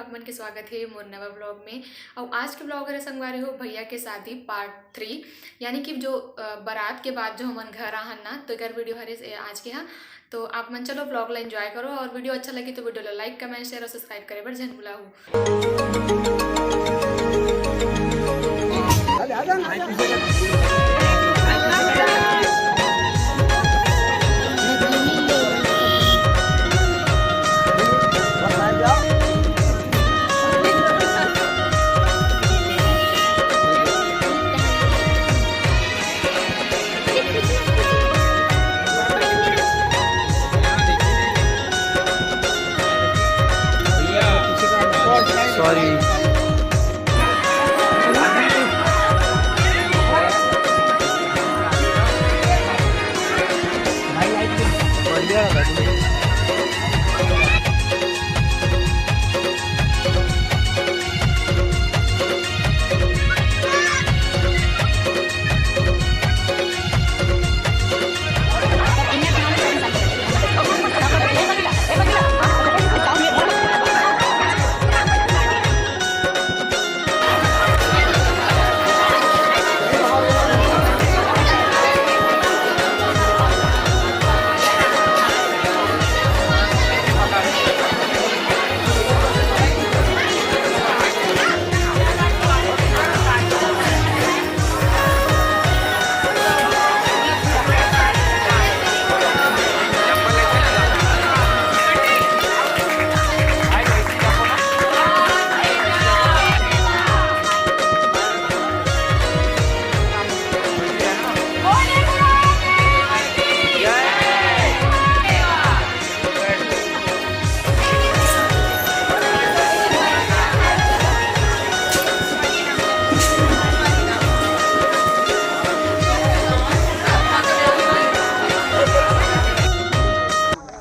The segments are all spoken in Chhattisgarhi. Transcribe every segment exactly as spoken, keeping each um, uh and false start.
आप मन के स्वागत हे मोर नवा vlog में। अउ आज के vlog हरे संगवारी हो भैया के शादी part three, यानी कि जो, अ, बारात के बाद जो हमन घर आहन ना, तो एकर video हरे से आज के हा। तो आप मन चलो vlog ला enjoy करो, और video अच्छा लगे तो video ला like, comment, share और subscribe करे बर झन भुलाहू। Sorry।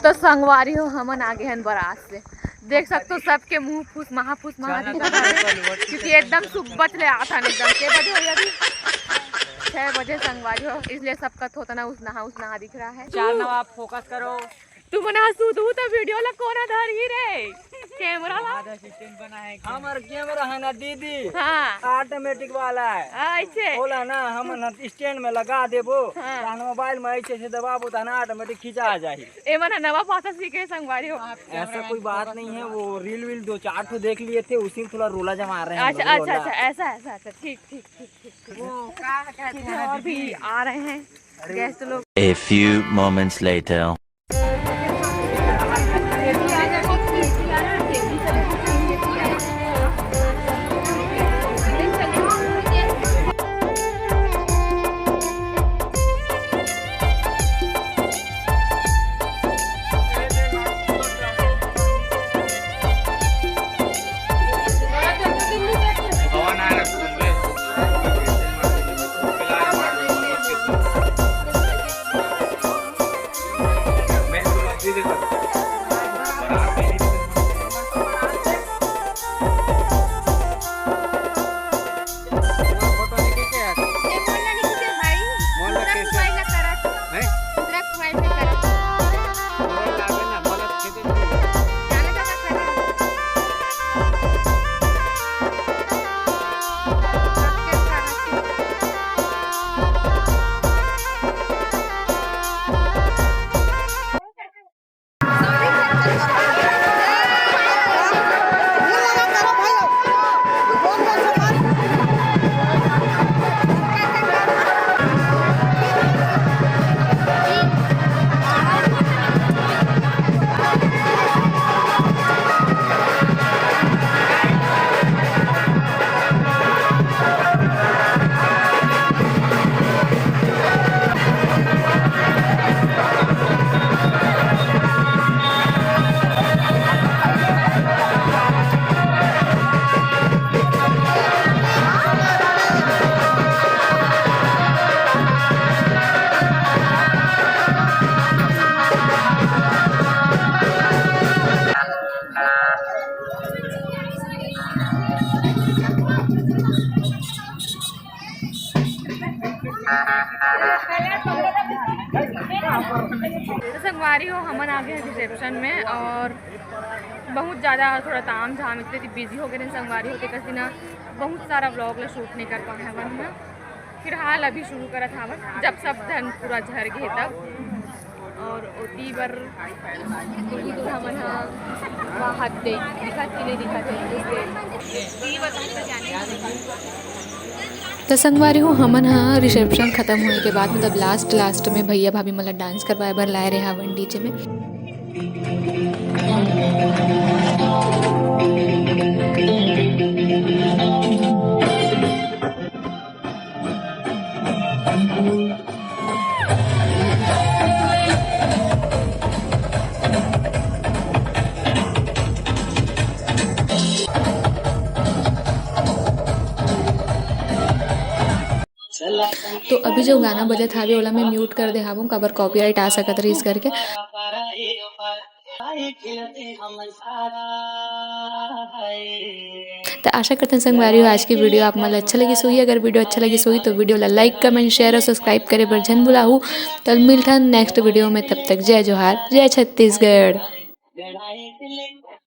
तो संगवारी हो, हमन आगे हन बरात से। देख सकते हो, सबके मुंह फूस महा फूस महा दिखत हवे, क्योंकि एकदम सुबह ले आत हन एकदम। के बजे होही अभी? छह बजे संगवारी हो, इसलिए सबका थोतना उसनहा उसनहा दिख रहा है। चार नवा आप focus करो। तुमन ह सुधू त video ला कोना धरही रे? Camera ला? आधा system बना है। हमर camera है ना दीदी, हाँ। Automatic वाला है। हाँ, ऐसे? ओला ना हम ना stand में लगा देबो, हाँ। तहन mobile में ऐसे ऐसे दबाबो, तहन automatic खिंचा जाही। ए मन ह नवा भाषा सीखे संगवारी हो। ऐसा कोई बात नहीं है, वो reel वील दो चार ठो देख लिए थे, उसी में थोड़ा रोला जमा रहे हैं हम अच्छा, लोग, अच्छा, रोला। अच्छा, ऐसा, ऐसा, अच्छा, ठीक, ठीक, ठीक, ठीक, ठीक। वो क्या कहते हैं और भी दीदी? आ रहे हैं guest लोग। A few moments later। तो संगवारी हो, हमन आ गए हैं reception में और बहुत ज़्यादा थोड़ा ताम झाम, इतने बिजी हो गए रहे संगवारी हो, तेकर सेती ना बहुत सारा व्लॉग ला शूट नहीं कर पाए हवन ना। फिलहाल अभी शुरू करत हवन, जब सब धन पूरा झर गए तब। और ओती बर दूल्हा मन ह वहाँ दे दिखत कि नहीं दिखत है, उस दे। त संगवारी हो, हमन ह रिसेप्शन खत्म होए के बाद, मतलब लास्ट लास्ट में भैया भाभी मन ला डांस करवाए बर लाए रहे हवन डीजे में। तो अभी जो गाना बजत हावे, ओला मैं म्यूट कर दे हावों, काबर कॉपीराइट आ सकत रहिस करके। तो आशा करते हैं संगवारी हो, आज की वीडियो आप मन ला अच्छा लगिस होही। अगर वीडियो अच्छा लगिस होही तो वीडियो ला लाइक, कमेंट, शेयर और सब्सक्राइब करे बर झन भुलाहू। तो मिलथन नेक्स्ट वीडियो में, तब तक जय जोहार, जय छत्तीसगढ़।